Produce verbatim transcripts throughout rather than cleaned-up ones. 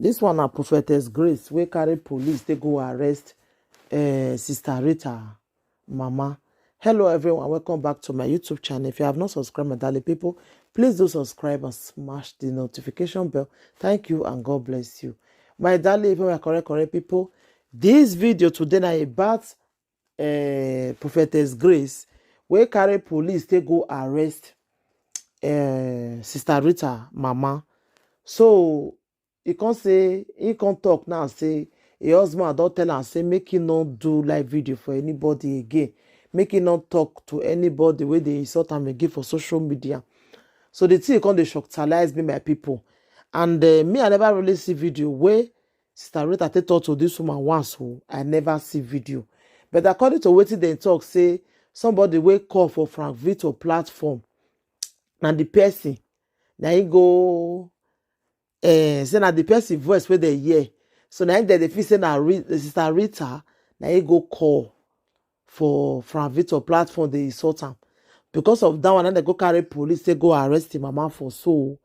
This one na Prophetess Grace wey carry police take go arrest uh, Sister Rita mama. Hello everyone, welcome back to my YouTube channel. If you have not subscribed, my darling people, please do subscribe and smash the notification bell. Thank you and God bless you. My darling, if you are correct, correct people, this video today na about uh, Prophetess Grace wey carry police take go arrest uh, Sister Rita mama. So he come say, he come talk now say him husband don tell am say make he no do live video for anybody again, make he no talk to anybody wey dey insult am again for social media. So the thing come dey shocktalize me, my people. And uh, me, I never really see video wey Sister Rita take talk to this woman once. Oh, I never see video. But according to wetin dem talk, say somebody wey call for Frank Victor platform, na the person na he go uh, say na the person voice wey dem hear. So na him dem dey feel say na Ri- Sister Rita na he go call for Frank Victor platform dey insult am. Because of that one, na dem go carry police take go arrest him mama for so.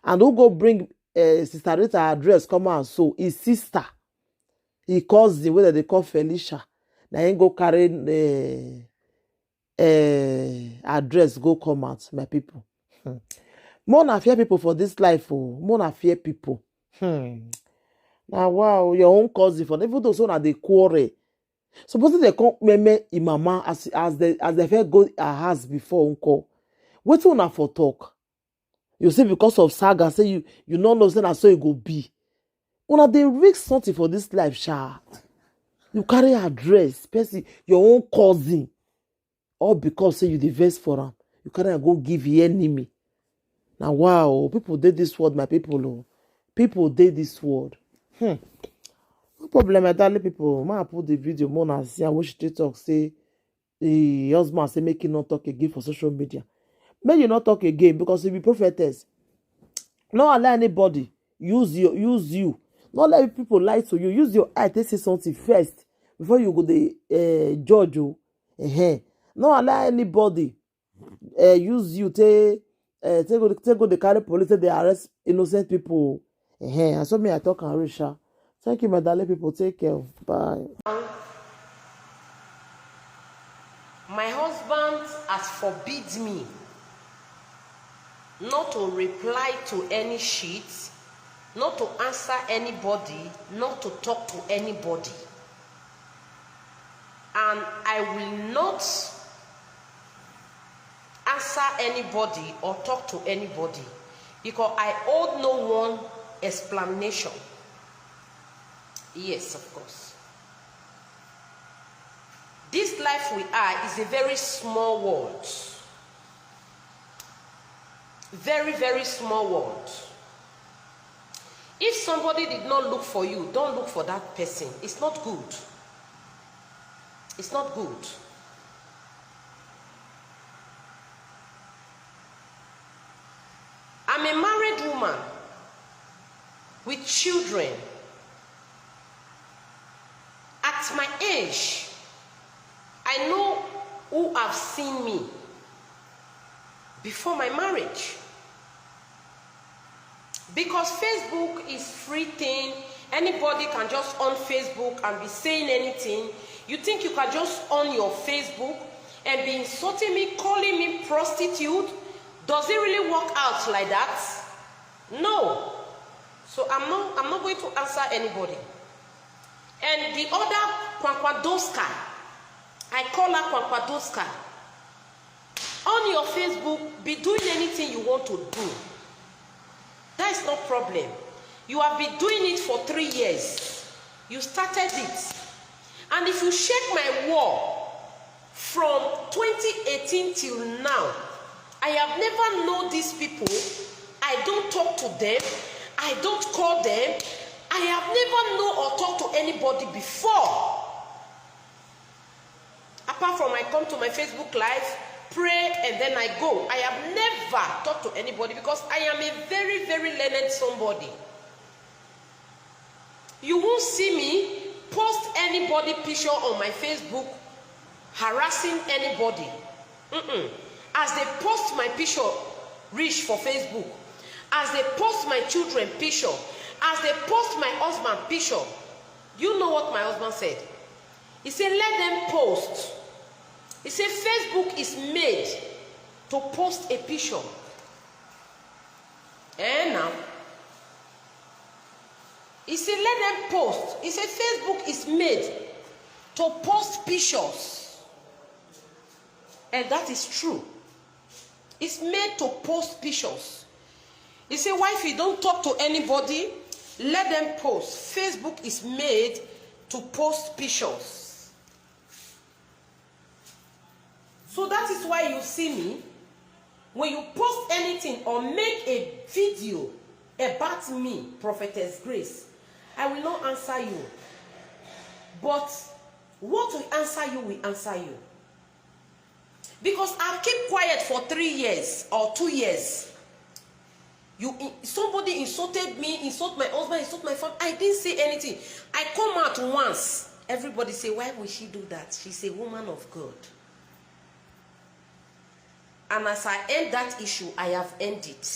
And who go bring uh, Sister Rita address come out so? His sister, his cousin wey dem dey call Felicia, na him go carry uh, uh, address go come out, my people. Hmm. More na fear people for this life, oh, more na fear people. Hmm. Now, wow, your own cousin for even though so na dey quarrel. Suppose they come meme him mama as as they as they first go her house before uncle. Wetin una for talk? You see, because of saga, say you you no know say na so e go be. Una dey risk something for this life, sha. You carry address, person, your own cousin, all because say you dey vex for am. You carry am go give your enemy. Now, wow, people dey this world, my people. Oh. People dey this world. Hmm. No problem, my darling people. Ma put the video more na see and what she take talk say the husband say make he not talk again for social media. Make you not talk again because you be prophetess. No allow anybody use you, use you. Not let people lie to you. Use your eye to see something first before you go the uh, judge. Oh. Uh-huh. No allow anybody uh, use you take uh, take go take go dey carry police take dey arrest innocent people. Uh-huh. And so me I talk and reach sha. Thank you, my darling people. Take care. Bye. My husband has forbid me not to reply to any shit, not to answer anybody, not to talk to anybody. And I will not answer anybody or talk to anybody because I hold no one explanation. Yes, of course. This life we are is a very small world. Very, very small world. If somebody did not look for you, don't look for that person. It's not good. It's not good. I'm a married woman with children. At my age, I know who have seen me before my marriage. Because Facebook is free thing. Anybody can just on Facebook and be saying anything. You think you can just on your Facebook and be insulting me, calling me prostitute? Does it really work out like that? No. So I'm not I'm not going to answer anybody. And the other Kwankwadoska, I call her Kwankwadoska. On your Facebook, be doing anything you want to do. That is no problem. You have been doing it for three years. You started it. And if you check my wall from twenty eighteen till now, I have never know these people. I don't talk to them. I don't call them. I have never know or talk to anybody before. Apart from I come to my Facebook live, pray, and then I go. I have never talked to anybody because I am a very, very learned somebody. You won't see me post anybody picture on my Facebook harassing anybody. Mm-mm. As they post my picture reach for Facebook, as they post my children picture, As they post my husband picture, do you know what my husband said? He said, "Let them post." He said, "Facebook is made to post a picture." Eh, now. He said, "Let them post." He said, "Facebook is made to post pictures." And that is true. It's made to post pictures. He said, "Why, if you don't talk to anybody, let them post. Facebook is made to post pictures." So that is why you see me, when you post anything or make a video about me, Prophetess Grace, I will not answer you. But what will answer you will answer you. Because I keep quiet for three years or two years. You in- somebody insulted me, insult my husband, insult my family. I didn't say anything. I come out once. Everybody say, "Why would she do that? She's a woman of God." And as I end that issue, I have ended.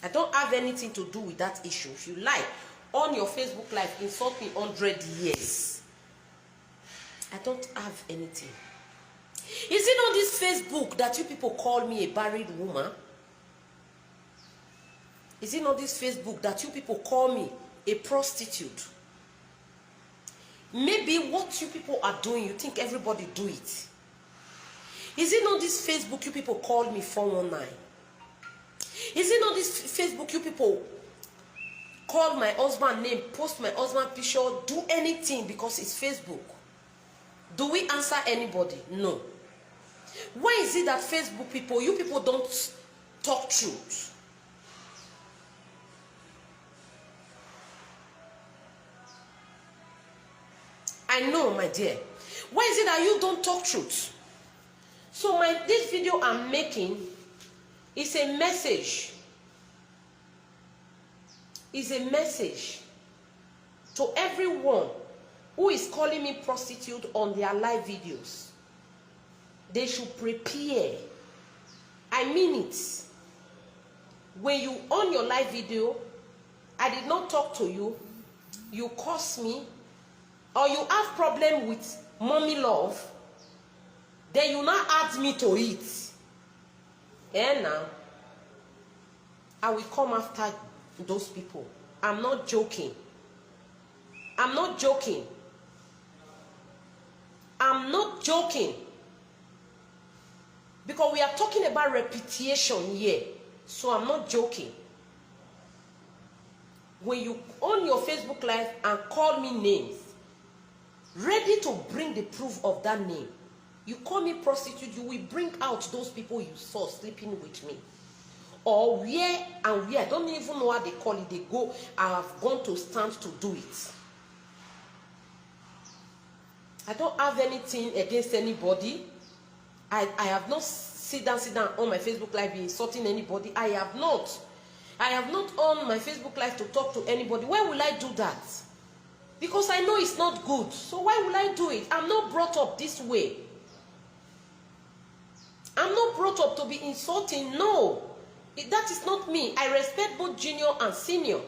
I don't have anything to do with that issue. If you like, on your Facebook Live, insult me hundred years. I don't have anything. Is it not this Facebook that you people call me a married woman? Is it not this Facebook that you people call me a prostitute? Maybe what you people are doing, you think everybody do it. Is it not this Facebook you people call me four one nine? Is it not this Facebook you people call my husband name, post my husband picture, do anything because it's Facebook? Do we answer anybody? No. Why is it that Facebook people, you people don't talk truth? I know, my dear. Why is it that you don't talk truth? So my this video I'm making is a message. Is a message to everyone who is calling me prostitute on their live videos. They should prepare. I mean it. When you on your live video, I did not talk to you, you curse me, or you have problem with Mommy Love, then you now add me to it. Eh, now, I will come after those people. I'm not joking. I'm not joking. I'm not joking. Because we are talking about reputation here. So I'm not joking. When you on your Facebook Live and call me names, ready to bring the proof of that name, you call me prostitute, you will bring out those people you saw sleeping with me. Or where and where, I don't even know how they call it, they go, I have gone to stand to do it. I don't have anything against anybody. I, I have not sit down, sit down on my Facebook Live be insulting anybody. I have not. I have not on my Facebook Live to talk to anybody. Why will I do that? Because I know it's not good. So why will I do it? I'm not brought up this way. I'm not brought up to be insulting. No. It- that is not me. I respect both junior and senior.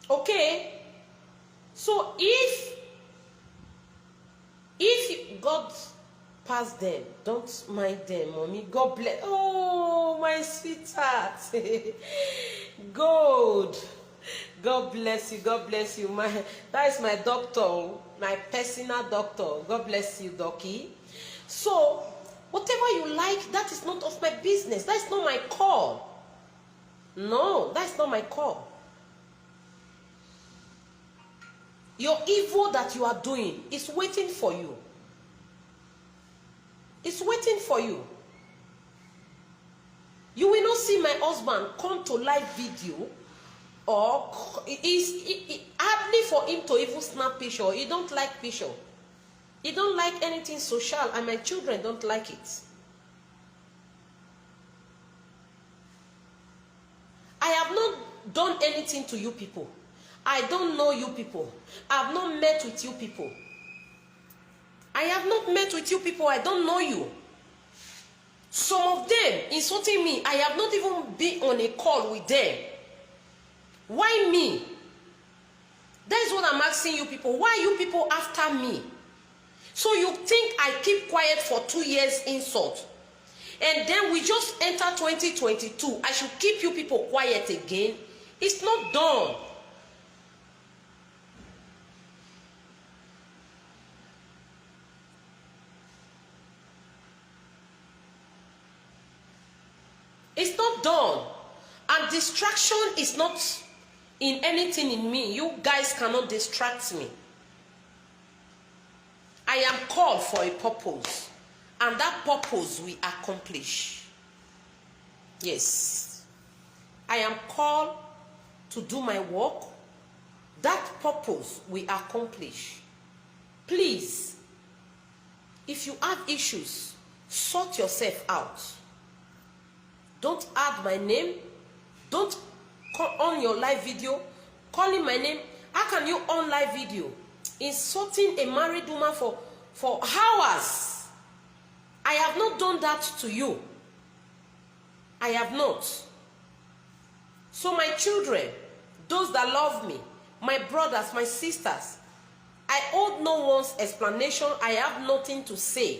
Okay? So if if God pass them, don't mind them, Mommy. God bless. Oh, my sweetheart. Good. God bless you. God bless you. My that is my doctor, oh, my personal doctor. God bless you, Doki. So whatever you like, that is not of my business. That is not my call. No, that's not my call. Your evil that you are doing is waiting for you. It's waiting for you. You will not see my husband come to live video, or it's it, it, hardly for him to even snap picture. He don't like picture. He don't like anything social, and my children don't like it. I have not done anything to you people. I don't know you people. I have not met with you people. I have not met with you people. I don't know you. Some of them insulting me. I have not even been on a call with them. Why me? That is what I'm asking you people. Why you people after me? So you think I keep quiet for two years insult? And then we just enter twenty twenty-two. I should keep you people quiet again? It's not done. It's not done. And distraction is not in anything in me. You guys cannot distract me. I am called for a purpose, and that purpose we accomplish. Yes. I am called to do my work. That purpose we accomplish. Please, if you have issues, sort yourself out. Don't add my name. Don't call on your live video, calling my name. How can you on live video insulting a married woman for for hours? I have not done that to you. I have not. So my children, those that love me, my brothers, my sisters, I hold no one's explanation. I have nothing to say.